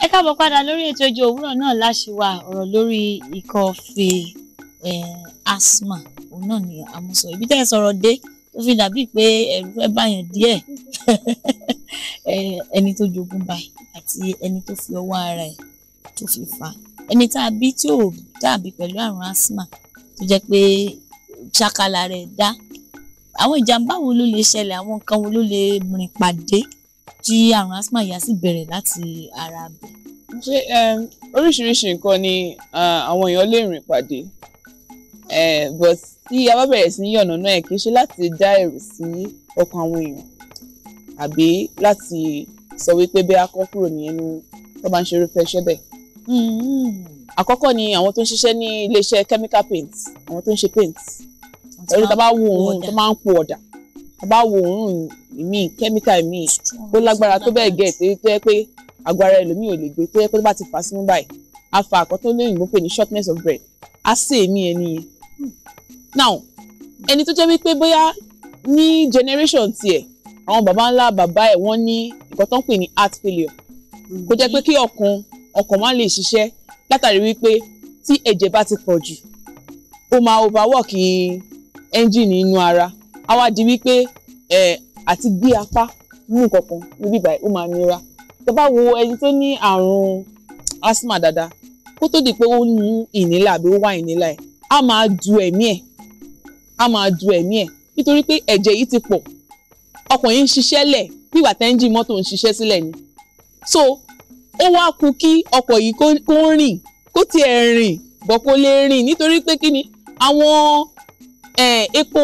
Ẹ káàbọ̀ padà lórí ètò Ojú Òwúrọ̀ náà láṣìwà ọ̀rọ̀ lórí ikọ́ fe asthma, òun náà ni a mú sọ. Ibi tẹ́ ẹ sọ̀rọ̀ dé tó fi dàbí pé ẹ̀rù fẹ́ báyàn díẹ̀, ẹni tó jogún báyìí àti ẹni tó fi ọwọ́ ara ẹ̀ tó fi fà á, ẹni tá a bí tí ò dàbí pẹ̀lú àrùn asthma tó jẹ́ pé ṣàkàlà rẹ̀ dá, àwọn ìjàmbá wo ló lè ṣẹlẹ̀, àwọn nǹkan wo ló lè rìn pàdé tí àrùn asthma yà sì bẹ̀rẹ̀ láti ara bẹ̀? Ṣé oríṣiríṣi nǹkan ni àwọn èèyàn lè rìn pàdé, but tí a bá bẹ̀rẹ̀ sí ní yànnàná ẹ̀, kì í ṣe láti dá ẹ̀rù sí ọkàn àwọn èèyàn àbí láti sọ wípé bí a kọ́ kúrò ní ẹnu tó bá ń ṣe irúfẹ́ iṣẹ́ bẹ́ẹ̀. Àkọ́kọ́ ni àwọn tó ń ṣiṣẹ́ ní iléeṣẹ́ chemical paint, àwọn tó ń ṣe paint. Ẹ̀rù tá a bá wo òórùn tó máa ń po ọ̀dà, tá a bá wo òórùn míì, chemical míì ó lágbára tó bẹ́ẹ̀ gẹ̀ tó yẹ pé àgọ́ ara ẹlòmíì ò lè gbé, tó yẹ pé tó bá ti fà sínú báyìí, á fa àkọ́ tó lóyìnbó pè ní shortness of breath, á sì èémí ẹni yẹn. Now, ẹni tó jẹ́ wípé bóyá ní generation tiẹ̀, àwọn baba ńlá bàbá ẹ̀ wọ́n ní nǹkan tó ń pè ní heart failure, kó jẹ́ pé kí ọkàn má lè ṣiṣẹ́ látàrí wípé tí ẹ̀jẹ̀ bá ti pọ̀ jù, ó máa overwork engine inú ara, á wá di wípé àti gbé apá mú nǹkan kan níbí báyìí ó máa nira. Tó bá wo ẹni tó ní àrùn asthma dáadáa, kó tó di pé ó mú inhaler àbí ó wá inhaler ẹ̀, á máa du ẹ̀mí ẹ̀, á máa du ẹ̀mí ẹ̀, nítorí pé ẹ̀jẹ̀ yìí ti pọ̀, ọkàn yìí ń ṣiṣẹ́ lẹ̀ bí ìgbà tẹ́ńjì mọ́tò ń ṣiṣẹ́ sílẹ̀ ni. So ó wá kù kí ọkọ̀ yìí kó rìn, kó tiẹ̀ rìn bọ̀ kó lè rìn, nítorí pé kí ni àwọn epo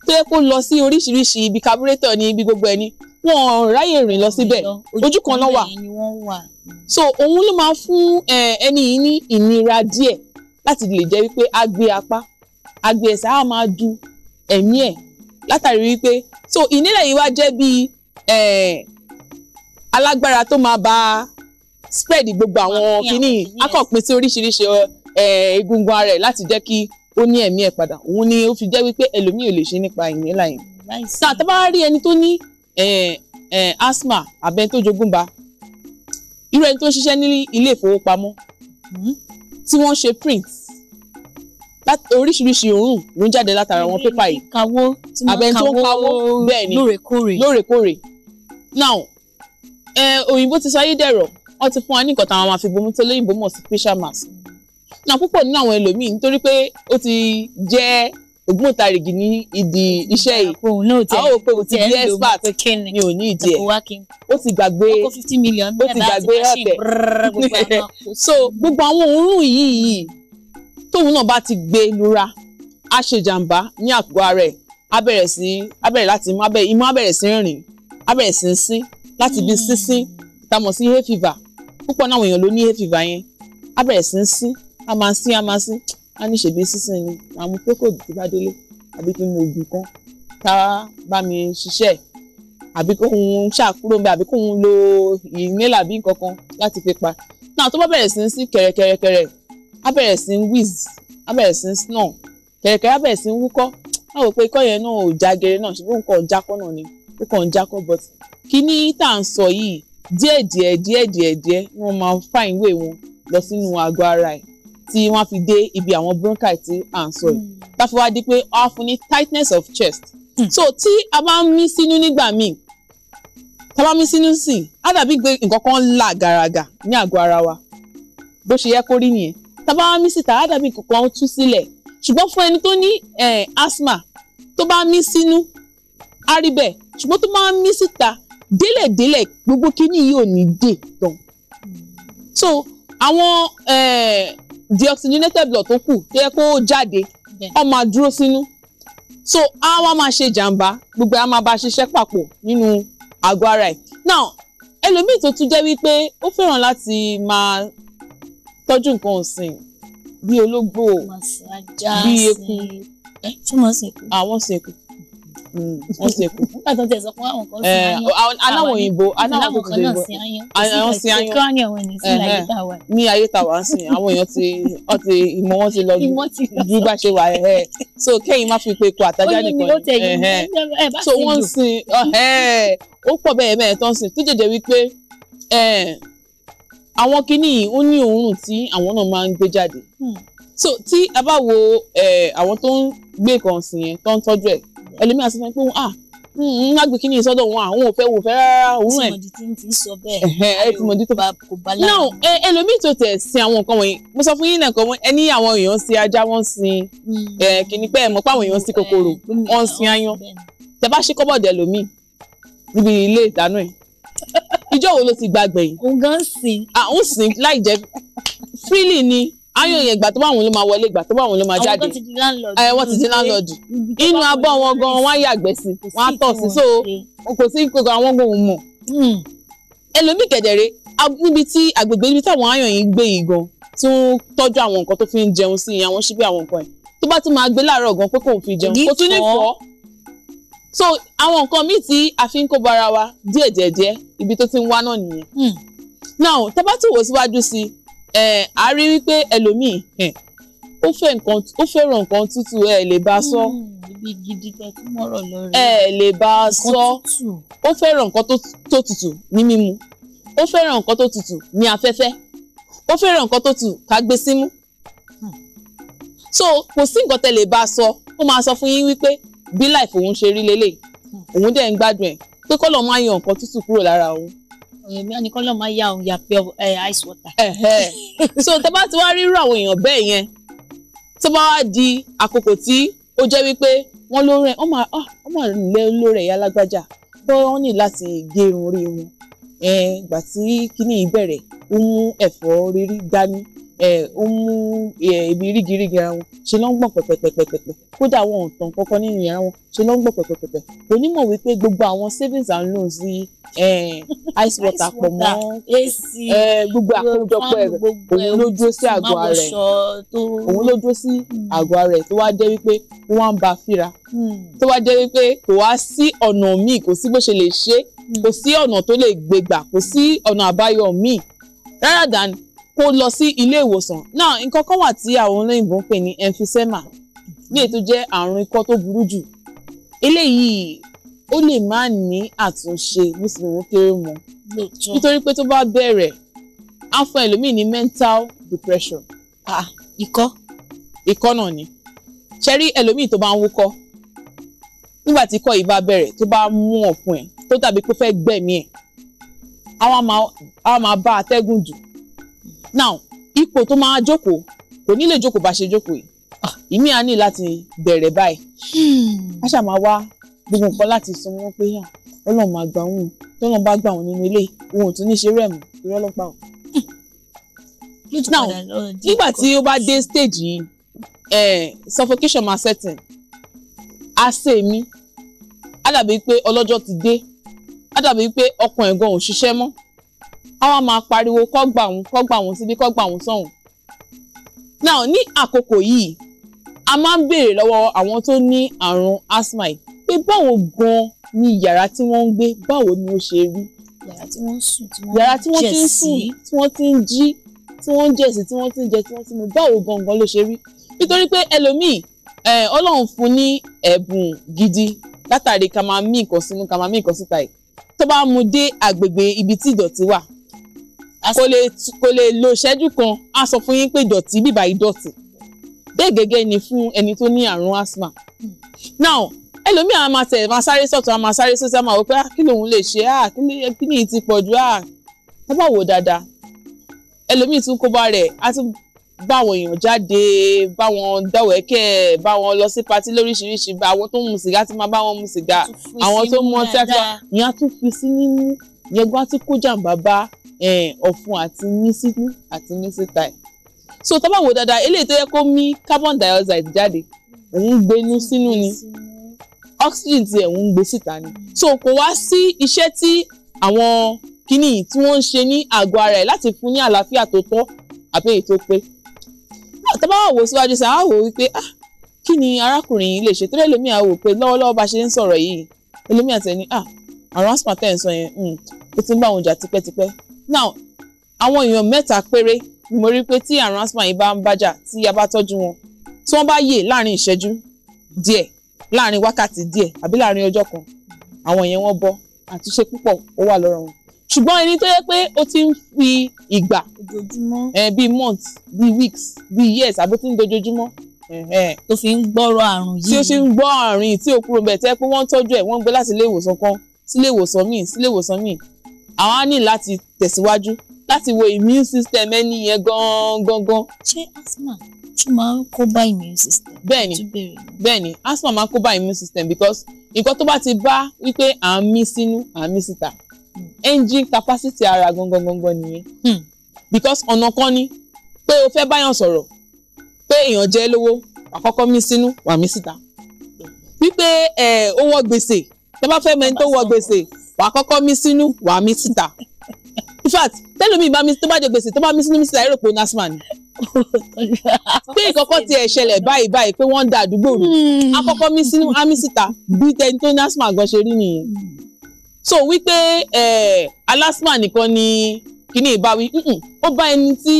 tó yẹ kó lọ sí oríṣiríṣi ibi, carburetor ní ibi gbogbo ẹni, wọn ò ráyè rìn lọ síbẹ̀, ojú kan náà wà. So òun ló máa fún ẹni yìí ní ìnira díẹ̀ láti lè jẹ́ wípé á gbé apá, á gbé ẹsẹ̀, á máa du ẹ̀mí ẹ̀ látàrí wípé so ìnira yìí wá jẹ́ bí alágbára tó máa bá spread gbogbo àwọn kìíní, á kàn pín sí oríṣiríṣi egungun ara ẹ̀ láti jẹ́ kí ó ní ẹ̀mí ẹ̀ padà. Òun ni ó fi jẹ́ wípé ẹlòmíì ò lè ṣe nípa ìnira yẹn. Náà tá bá rí ẹni tó ní asthma àbẹ́ tó jogún bá, irú ẹni tó ń ṣiṣẹ́ ní ilé ìfowópamọ́ tí wọ́n ṣe print, oríṣiríṣi òórùn ló ń jáde látara àwọn pépà yìí, àbẹ́ tó ń kawó bẹ́ẹ̀ ni lóòrèkóòrè. Now òyìnbó ti sọ ayé dẹ̀rọ̀, wọ́n ti fún wa ní nǹkan táwọn máa fi bomú tó lóyìnbó mọ̀ sí facial mask. Náà púpọ̀ nínú àwọn ẹlòmíì, nítorí pé ó ti jẹ́ ògbóǹtarìgì ní ìdí iṣẹ́ yìí, àwọn ò pé kò ti di expert, mi ò ní ìdí ẹ̀, ó ti gbàgbé, ó ti gbàgbé ọ̀tẹ̀. So gbogbo àwọn òórùn yìí tóun náà bá ti gbé lura, á ṣe jàǹbá ní àgọ́ ara ẹ̀, á bẹ̀rẹ̀ sí, á bẹ̀rẹ̀ láti imú, á bẹ̀rẹ̀ sí rìn, á bẹ̀rẹ̀ sí sín, láti bí sínsín tá mọ̀ sí hay fever. Púpọ̀ náà àwọn èèyàn ló ní hay fever yẹn, á bẹ̀rẹ̀ sí sín, á máa sín, á máa sín, á ní ṣèbí sísìn ni màá mú procold tó bá délé, àbí kí n mu oògùn kan tá bá mi ṣiṣẹ́, àbí kóun ṣàkúrò ń bẹ, àbí kóun lo inhaler àbí nǹkan kan láti fi pa. Náà tó bá bẹ̀rẹ̀ sí sí kẹ̀rẹ̀kẹ̀rẹ̀kẹ̀rẹ̀, á bẹ̀rẹ̀ sí wheeze, á bẹ̀rẹ̀ sí snore kẹ̀rẹ̀kẹ̀rẹ̀, á bẹ̀rẹ̀ sí wúkọ́. Á wò pé ikọ́ yẹn náà ò jágere náà, ṣùgbọ́n òun kàn ń jákọ́ náà ni, ó kàn ń jákọ́, but kíní tá à ń sọ yìí díẹ̀ díẹ̀ díẹ̀ díẹ̀ díẹ̀ wọ́n máa find way wọn lọ sínú àgọ́ ara ẹ̀ tí wọ́n fi dé ibi àwọn bronchi tí à ń sọ yìí, tá fi wá di pé á fún ní tightness of chest. So tí a bá ń mí sínú nígbà míì, tá a bá mí sínú sí, á dàbí pé nǹkan kan là gàràgà ní àgọ́ ara wa, bó ṣe yẹ kó rí nìyẹn. Tá a bá mí síta, á dàbí nǹkan kan tú sílẹ̀. Ṣùgbọ́n fún ẹni tó ní asthma, tó bá mí sínú á rí bẹ́ẹ̀, ṣùgbọ́n tó bá mí síta délẹ̀délẹ̀ gbogbo kíní yìí ò ní dé tán. So àwọn deoxygenated blood tó kù tó yẹ kó jáde, ó máa dúró sínú, so á wá máa ṣe jàǹbá, gbogbo á máa bá ṣiṣẹ́ papọ̀ nínú àgọ́ ara ẹ̀. Now ẹlòmíì tó tún jẹ́ wípé ó fẹ́ràn láti máa tọ́jú nǹkan ọ̀sìn bí ológbò, bí eku, àwọn sin eku, wọ́n sin eku. Nígbà tó tẹ̀ sọ pé àwọn kan sin aáyán, aláwọ̀ òyìnbó, aláwọ̀ kan náà sin aáyán, àwọn sin aáyán ní ayé tá wà ń sìn, àwọn èèyàn ti ti ìmọ̀ wọn ti lọ ju bá ṣe wà ẹ̀. So kẹ́yìn má fi pé eku àtajá nìkan ni, so wọ́n sin ó pọ̀ bẹ́ẹ̀ bẹ́ẹ̀ tó ń sìn, tó jẹ́jẹ́ wípé Àwọn kinní yìí ó ní òórùn tí àwọn náà máa ń gbé jáde. So tí a bá wo àwọn tó ń gbé nǹkan ọ̀sìn yẹn, tó ń tọ́jú ẹ̀, ẹlòmíà sọ fún mi pé, ah, ń má gbé kinní yìí sọ́dọ̀ wọn, àwọn ò fẹ́, wò fẹ́ rárá òórùn ẹ̀. Tí mo ti ń sọ bẹ́ẹ̀. Ẹ ti mọ̀ dí tó kò bá lára. Now, ẹlòmíì tó tẹ̀ sin àwọn nǹkan wọ̀nyí, mo sọ fún yín lẹ́ẹ̀kan, ẹ ní àwọn èèyàn sin ajá, wọ́n sin kinní, pé ẹ mọ̀ pé àwọn èèyàn sin kòkòrò, wọ́n sin aáyán. Tẹ bá ṣí cupboard ẹlòmíì níbi ilé ìdáná ẹ̀, ìjọ́ wo ló ti gba gbẹ̀yìn? Òun gan sìn. À ń sìn láì jẹ́ freely ni. Aáyán yẹn, ìgbà tó bá wọn ló máa wọlé, ìgbà tó bá wọn ló máa jáde. Àwọn kan ti di landlord. Ẹ wọ́n ti di landlord. Inú abọ́ wọn gan, wọ́n á yàgbẹ́ sí, wọ́n á tọ̀ sí. So kò sí gbogbo àwọn gbòòrùn mọ̀. Ẹlòmíì kẹ̀dẹ̀rẹ̀, níbi tí àgbègbè níbi táwọn aáyán yìí ń gbé yìí gan, tí wọ́n tọ́jú àwọn nǹkan tó fi ń jẹun sí, àwọn ṣíbí, àwọn nǹkan ẹ̀, tó bá tún máa gbé láàárọ̀ gan pé kò fi jẹun, kò tún ní fọ́. So àwọn nǹkan míì tí a fi ń kó bara wa díẹ̀ díẹ̀ díẹ̀, ibi tó ti ń wá náà nìyẹn. Now, tá bá tún wò síwájú sí ẹ, a rí wípé ẹlòmíì ó fẹ́ nǹkan, ó fẹ́ràn nǹkan tútù. Ẹ lè bá a sọ. Ibi gidi tẹ tún mọ̀rọ̀ lọ rẹ. Ẹ lè bá a sọ. Ó fẹ́ràn nǹkan tó tutù ní mímu, ó fẹ́ràn nǹkan tó tutù ní afẹ́fẹ́, ó fẹ́ràn nǹkan tó tutù ká gbé símú. So kò sí nǹkan tẹ́ lè bá a sọ, ó máa sọ fún yín wípé bí life òun ṣe rí lélẹ̀, òun dẹ̀ ń gbádùn ẹ̀, pé kọ́lọ̀ máa yan nǹkan tútù kúrò lára òun. Èmi á ní kọ́lọ̀ máa yá òun ya pure ice water. So tẹ́ bá ti wá rírú àwọn èèyàn bẹ́ẹ̀ yẹn, tó bá wá di àkókò tí ó jẹ́ wípé wọ́n ló rẹ̀, wọ́n máa lé lórí ẹ̀yà lágbájá bọ́, wọ́n ní láti gé irun orí wọn. Ìgbà tí kíní yìí bẹ̀rẹ̀, ó mú ẹ̀fọ́ rírí dání, ó mú ibi rígirígi ara wọn ṣe ló ń gbọ̀n pẹ̀pẹ̀pẹ̀pẹ̀pẹ̀. Kódà wọn ò tàn kankan nínú yàrá wọn, ṣe ló ń gbọ̀n pẹ̀pẹ̀pẹ̀pẹ̀. Kò ní mọ̀ wípé gbogbo àwọn savings and loans yìí, ice water pọ̀ mọ́ gbogbo àkójọpọ̀ ẹ̀, òun ló dúró sí àgọ́ ara ẹ̀, òun ló dúró sí àgọ́ ara ẹ̀, tó wá jẹ́ wípé ó wá ń ba fíra, tó wá jẹ́ wípé kò wá sí ọ̀nà míì, kò sí bó ṣe lè ṣe, kò sí ọ̀nà tó lè gbégbà, kò sí ọ̀nà àbáyọ míì rárá than kó lọ sí ilé ìwòsàn náà. Nǹkan kan wà tí àwọn olóyìnbó ń pè ní emphysema, ní èyí tó jẹ́ àrùn ikọ́ tó burú jù. Eléyìí ó lè má ní àtúnṣe bó sì wọ́n kéré mọ́, nítorí pé tó bá bẹ̀rẹ̀, á fún ẹlòmíì ní mental depression. Ikọ́. Ikọ́ náà ni. Ṣe rí ẹlòmíì tó bá ń wúkọ́, nígbà tí ikọ́ yìí bá bẹ̀rẹ̀, tó bá mú ọ̀fun ẹ̀, tó dàbí pé ó fẹ́ gbẹ̀mí ẹ̀, á máa bá atẹ́gùn jù. Now, ipò tó máa jókòó, kò ní lè jókòó bá ṣe jókòó yìí. Ìmí á ní láti bẹ̀rẹ̀ báyìí, á ṣáà máa wá gbogbo nǹkan láti sọ wọ́n pé Ọlọ́run máa gbà wọ́n, tọ́lọ́run bá gbà wọ́n nínú ilé, òun ò tún ní ṣe rẹ̀ mọ́, irọ́ ló pa wọ́n. Now, nígbà tí ó bá dé stage yìí, suffocation máa set in, á sè mí, á dàbí pé ọlọ́jọ́ ti dé, á dàbí pé ọkàn ẹ̀ gan ò ṣiṣẹ́ mọ́, á wá máa pariwo kọ́ gbà òun, kọ́ gbà òun síbí, kọ́ gbà òun sọ́hùn. Now, ní àkókò yìí, a máa ń béèrè lọ́wọ́ àwọn tó ní àrùn asthma yìí pé báwo gan ni yàrá tí wọ́n ń gbé, báwo ni ó ṣe rí? Yàrá tí wọ́n ń sùn, tí yàrá tí wọ́n ti ń jẹ̀ sùn sí. Tí wọ́n ti ń jí, tí wọ́n ń jẹ̀ sí, tí wọ́n ti ń jẹ, tí wọ́n ti ń mu, báwo gangan ló ṣe rí? Nítorí pé ẹlòmíì, Ọlọ́run fún ní ẹ̀bùn gidi látàrí ká máa mí nǹkan sínú, ká máa mí nǹkan síta yìí. Tó bá mú dé àgbègbè ibi tí ìdọ̀tí wà, kò lè lo ìṣẹ́jú kan, á sọ fún yín pé ìdọ̀tí bíbá ìdọ̀tí. Bẹ́ẹ̀ gẹ́gẹ́ ni fún ẹni tó ní àrùn asthma. Now, ẹlòmíì á máa tẹ̀, máa sáré sọ̀tún, á máa sáré sósì, á máa wò pé, ah, kí lòun lè ṣe? Ah, kí ni ti pọ̀ jù? Ah, tá bá wò dáadáa, ẹlòmíì tún kó bá rẹ̀, á tún bá àwọn èèyàn jáde, bá wọn dáwẹ́kẹ̀, bá wọn lọ sí party lóríṣiríṣi, bá àwọn tó ń mu sìgá ti máa bá wọn mu sìgá, àwọn tó mu ọtí àti ìyẹn á tún fi sí nínú ìyẹn gan, á tún kó jàǹbá bá ọ̀fun àti mí sínú àti mí síta ẹ̀. So tá bá wò dáadáa, eléyìí tó yẹ kó mí carbon dioxide jáde, òun gbénú sínú ni, oxygen tí ẹ̀ ń gbé síta ni. So kò wá sí iṣẹ́ tí àwọn kíní tí wọ́n ń ṣe ní àgọ́ ara ẹ̀ láti fún ní àlàáfíà tó tọ́ àbí èyí tó pé. Tá bá wà wò síwájú sí, àá wò wípé, ah, kí ni arákùnrin yìí lè ṣe? Torí ẹlòmíì á wò pé lọ́wọ́lọ́wọ́ bá ṣe ń sọ̀rọ̀ yìí, ẹlòmíì àti ẹni, ah, àrùn asthma tẹ̀ ń sọ yẹn, ó ti ń bá òun jà tipẹ́tipẹ́. Now, àwọn èèyàn mẹ́ta péré ni mo rí pé tí àrùn asthma yìí bá ń bájà, tí a bá tọ́jú wọn, tí wọ́n bá yè láàrin ìṣẹ́jú díẹ̀, láàrin wákàtí díẹ̀ àbí láàrin ọjọ́ kan, àwọn yẹn wọ́n bọ́, àtúnṣe púpọ̀ ó wà lọ́rọ̀ wọn. Ṣùgbọ́n ẹni tó yẹ pé ó ti ń fi ìgbà bíi months, bíi weeks, bíi years, àbó tí ń dojoojúmọ́ tó fi ń gbọ́rọ̀ àrùn yìí, tí ó ṣe ń gbọ́ àrùn yìí tí ó kúrò bẹ́ẹ̀, tẹ́ pé wọ́n ń tọ́jú ẹ̀, wọ́n ń gbé láti ilé ìwòsàn kan sí ilé ìwòsàn míì sí ilé ìwòsàn míì, àwọn á ní láti tẹ̀síwájú láti wo immune system ẹni yẹn gan-gan. Ṣé asthma tún máa ń kó bá immune system? Bẹ́ẹ̀ni, bẹ́ẹ̀ni, asthma máa ń kó bá immune system because nǹkan tó bá ti bá wípé à ń mí sínú à ń mí síta, engine capacity ara gangan gangan nìyẹn. Because ọ̀nà kan ni pé o fẹ́ báyàn sọ̀rọ̀ pé èèyàn jẹ́ lówó, àkọ́kọ́ mí sínú wà mí síta. Wípé ó wọ gbèsè, tẹ́ bá fẹ́ mẹ́ni tó wọ gbèsè, wà á kọ́kọ́ mí sínú wà mí síta. In fact, tẹ́lómi bá mi tó bá jẹ gbèsè tó bá mí sínú mí síta, èrò pé ó ní asthma ni. Pé ìkọ́kọ́ ti ẹ̀ ṣẹlẹ̀ báyìí báyìí pé wọ́n ń da àdúgbò rú, àkọ́kọ́ mí sínú á mí síta, bí tẹni tó ní asthma gan ṣe rí nìyẹn. So wípé alásmà nìkan ni kíní ìbáwí, ó bá ẹni tí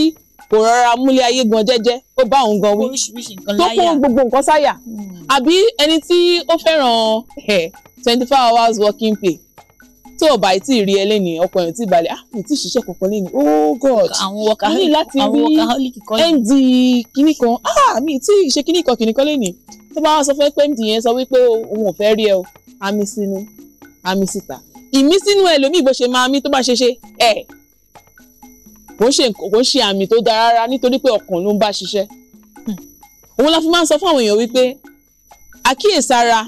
kò rọra múlé ayé gan jẹ́jẹ́, ó bá òun gan wí, tó kó gbogbo nǹkan sáyà, àbí ẹni tí ó fẹ́ràn 24 hours working pay, tó o bá tí ì rí ẹ lẹ́nìí, ọkọ ẹ̀ tí ì balẹ̀, ah mi tí ì ṣiṣẹ́ kankan lẹ́nìí, oh god, mo ní láti rí md kíní kan, ah mi tí ì ṣe kíní kan kíní kan lẹ́nìí. Tó bá wá sọ fẹ́ pé md yẹn sọ wípé òun ò fẹ́ rí ẹ o, àmì sínú àmì síta, ìmísínú ẹlòmíì bó ṣe máa mí tó bá ṣe ṣe ẹ kò ń ṣe àmì tó dáa rárá, nítorí pé ọkàn ló ń bá ṣiṣẹ́. Òun la fi máa ń sọ fún àwọn èèyàn wípé àkíyèsára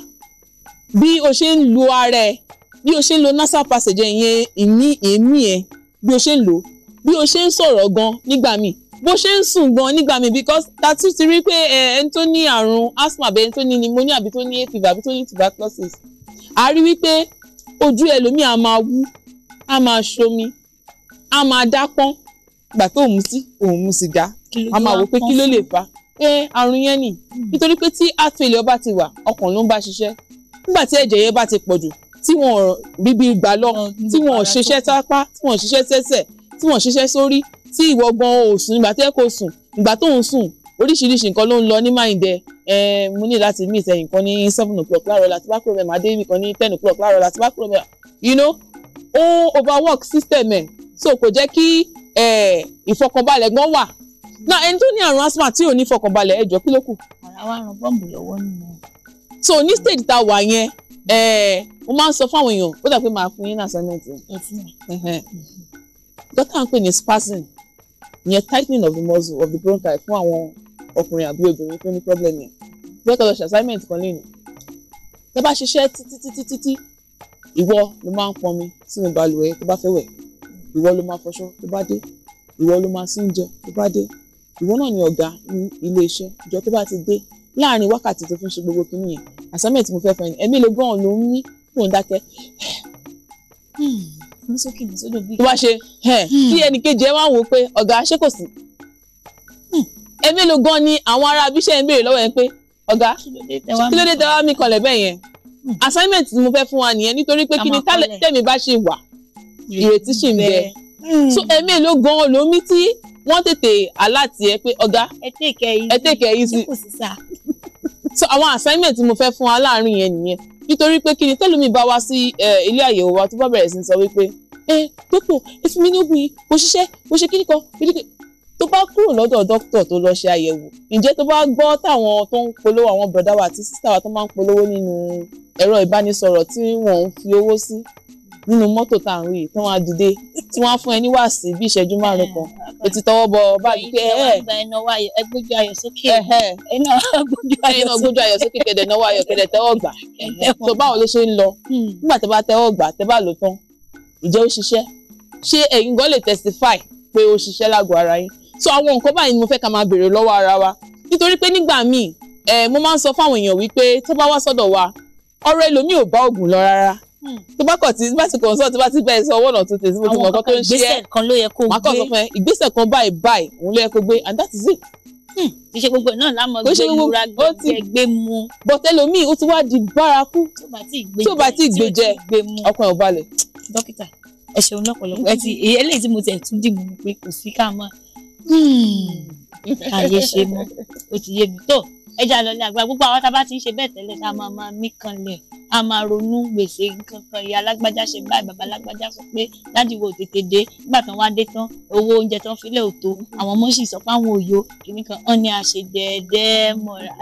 bí o ṣe ń lo ara ẹ, bí o ṣe ń lo nasal passage yẹn, ìmí èémí ẹ, bí o ṣe ń lò, bí o ṣe ń sọ̀rọ̀ gan nígbà míì, bó ṣe ń sùn gan nígbà míì, because tatu ti rí pé ẹni tó ní àrùn asthma àbí ẹni tó ní pneumonia àbí tó ní hay fever àbí tó ní tuberculosis, a rí wípé ojú ẹlòmíì á máa wú, á máa ṣomi, á máa dápọ́n. Ìgbà tó mú sí òun mú sìgá, a máa wò pé kí ló lè fà á àrùn yẹn nì. Nítorí pé tí heart failure bá ti wà, ọkàn ló ń bá ṣiṣẹ́. Nígbà tí ẹ̀jẹ̀ yẹn bá ti pọ̀ jù, tí wọ́n ríbi gbà lọ, tí wọ́n ṣiṣẹ́ sápá, tí wọ́n ṣiṣẹ́ sẹ́sẹ̀, tí wọ́n ṣiṣẹ́ sórí, tí ìwọ gan ò sùn nígbà tí ẹ kò sùn, ìgbà tó ń sùn oríṣiríṣi nǹkan ló ń lọ ní mind ẹ. Mo ní láti meet ẹ̀yìn kan ní 7 o'clock láàárọ̀, láti bá kúrò mẹ́ máa dé ibì kan ní 10 o'clock láàárọ̀, láti bá kúrò mẹ́, you know, ó overwork system ẹ̀, so kò jẹ́ kí ìfọkànbalẹ̀ gan wà. Náà ẹni tó ní àrùn asthma tí ò ní ìfọkànbalẹ̀, ẹ jọ̀ọ́ kí ló kù? Ara wa ran bọ́ǹbù lọ́wọ́ nìyẹn. So ní stage tá a wà yẹn, mo máa ń sọ fáwọn èèyàn, ó dà pé màá fún yín ní assignment. Dọ́tà ń pè ní spasm, ìyẹn tightening of the muscle of the bronchi fún àwọn ọkùnrin àbí obìnrin tó ní problem yẹn. Bẹ́ẹ̀ kọ́ lọ ṣe assignment kan lẹ́nu. Tẹ́ bá ṣiṣẹ́ títí títí títí, ìwọ ló máa ń pọnmi sínú balùwẹ̀ tó bá fẹ́ wẹ̀, ìwọ ló máa fọṣọ tó bá dé, ìwọ ló máa sóúnjẹ tó bá dé, ìwọ náà ni ọ̀gá ní ilé iṣẹ́. Ìjọ tó bá ti dé láàrin wákàtí tó fi ń ṣe gbogbo kinní yẹn, assignment mo fẹ́ fún ẹ, ẹ̀mí ló gan ló ń ní kó ń dákẹ́. Tó bá ṣe kí ẹnìkejì ẹ wá wò ó pé ọ̀gá ṣé kò sí, ẹ̀mí ló gan ni àwọn ará abiṣẹ́ ń béèrè lọ́wọ́ ẹ pé ọ̀gá kí ló dé tẹ́ wá mí kanlẹ̀ bẹ́ẹ̀ yẹn. Assignment tí mo fẹ́ fún wa nìyẹn, nítorí pé kí ni tẹ́mi bá ṣe wà, ìrètí ṣì ń bẹ. So ẹ̀mí ló gan ló mí tí wọ́n tètè aláàtì ẹ pé ọ̀gá ẹ take it easy. So àwọn assignment tí mo fẹ́ fún wa láàrin yẹn nìyẹn, nítorí pé kí ni tẹ́lómi bá wá sí ilé àyẹ̀wò wa tó bá bẹ̀rẹ̀ sí sọ wípé dókítà ẹ fún mi ní oògùn yìí, kò ṣiṣẹ́, kò ṣe kíní kan kíní kan. Tó bá kúrò lọ́dọ̀ dókítà tó lọ ṣe àyẹ̀wò, ǹjẹ́ tó bá gbọ́ táwọn tó ń polówó, àwọn bọ̀dá wa àti sísá wa tó máa ń polówó nínú ẹ̀rọ ìbánisọ̀rọ̀ tí wọ́n ń fi owó sí nínú mọ́tò tá à ń rí, tí wọ́n á dìde tí wọ́n á fún ẹ ní wàásì bí ìṣẹ́jú márùn kan, o ti tọwọ́ bọ báàgì pé ẹ gbójú ayọ̀ sókè, ẹ náà gbójú ayọ̀ sókè kẹ̀dẹ̀ náwó ayọ̀ kẹ̀dẹ̀ tẹ́wọ́ gbà. Tó báwo ló ṣe ń lọ nígbà tẹ́ bá tẹ́wọ́ gbà, tẹ́ bá lò tán, ǹjẹ́ ó ṣiṣẹ́? Ṣé ẹ̀yin gan lè testify pé ó ṣiṣẹ́ lágọ̀ọ́ ara yín? So àwọn nǹkan báyìí ni mo fẹ́ ká máa béèrè lọ́wọ́ ara wa, nítorí pé nígbà míì mo máa ń sọ fáwọn èèyàn wípé tó bá wá sọ́dọ̀ wa, ọ̀rọ̀ ẹlòmíì ò bá ògùn lọ rárá. Tó bá kọ̀ tí bá ti consult, tó bá ti bẹ́ẹ̀ sọ one or two things, mo ti mọ̀ nǹkan tó ń ṣe ẹ́, ìgbésẹ̀ kan ló yẹ kó gbé, màá kàn sọ fún ẹ ìgbésẹ̀ kan báyìí báyìí òun ló yẹ kó gbé, and that is it. Kì í ṣe gbogbo náà lámọ̀ gbé lura gbé mu. But ẹlòmíì ó ti wá di bárakú tó bá ti gbé jẹ, ọkàn ẹ̀ ò balẹ̀. Dókítà ẹ ṣeun lọ́pọ̀lọpọ̀, ẹ ti eléyìí tí mo tiẹ̀ tún dì mú mi pé kò sí ká mọ́ àyè ṣe mọ́, ó ti yé mi tó. Ẹja lọlé àgbà. Gbogbo àwọn tá a bá ti ń ṣe bẹ́ẹ̀ tẹ́lẹ̀, tá a máa máa mí kanlẹ̀, a máa ronú gbèsè kankan, ìyá alágbájá ṣe báyìí, bàbá alágbájá sọ pé dáàdì wo tètè dé, nígbà tán wá dé tán owó oúnjẹ tán filẹ̀ ò tó, àwọn ọmọ sì sọ pé àwọn òyò kìíní kan hàn ní àṣẹ dẹ́ẹ́dẹ́ mọ́ra.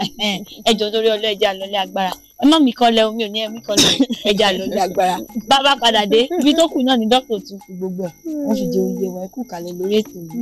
Ẹjọ́ torí ọlọ́, ẹja lọlé agbára. Ẹ má mi kọ́lẹ̀, omi ò ní ẹ̀mí kọ́lẹ̀. Ẹja lọlé agbára. Bàbá padà dé ibi tó kù náà ni dókítà tún fi gbogbo ẹ̀ wọ́n fi jẹ oyè wa. Ẹ kú kalẹ̀ lórí ètò yìí.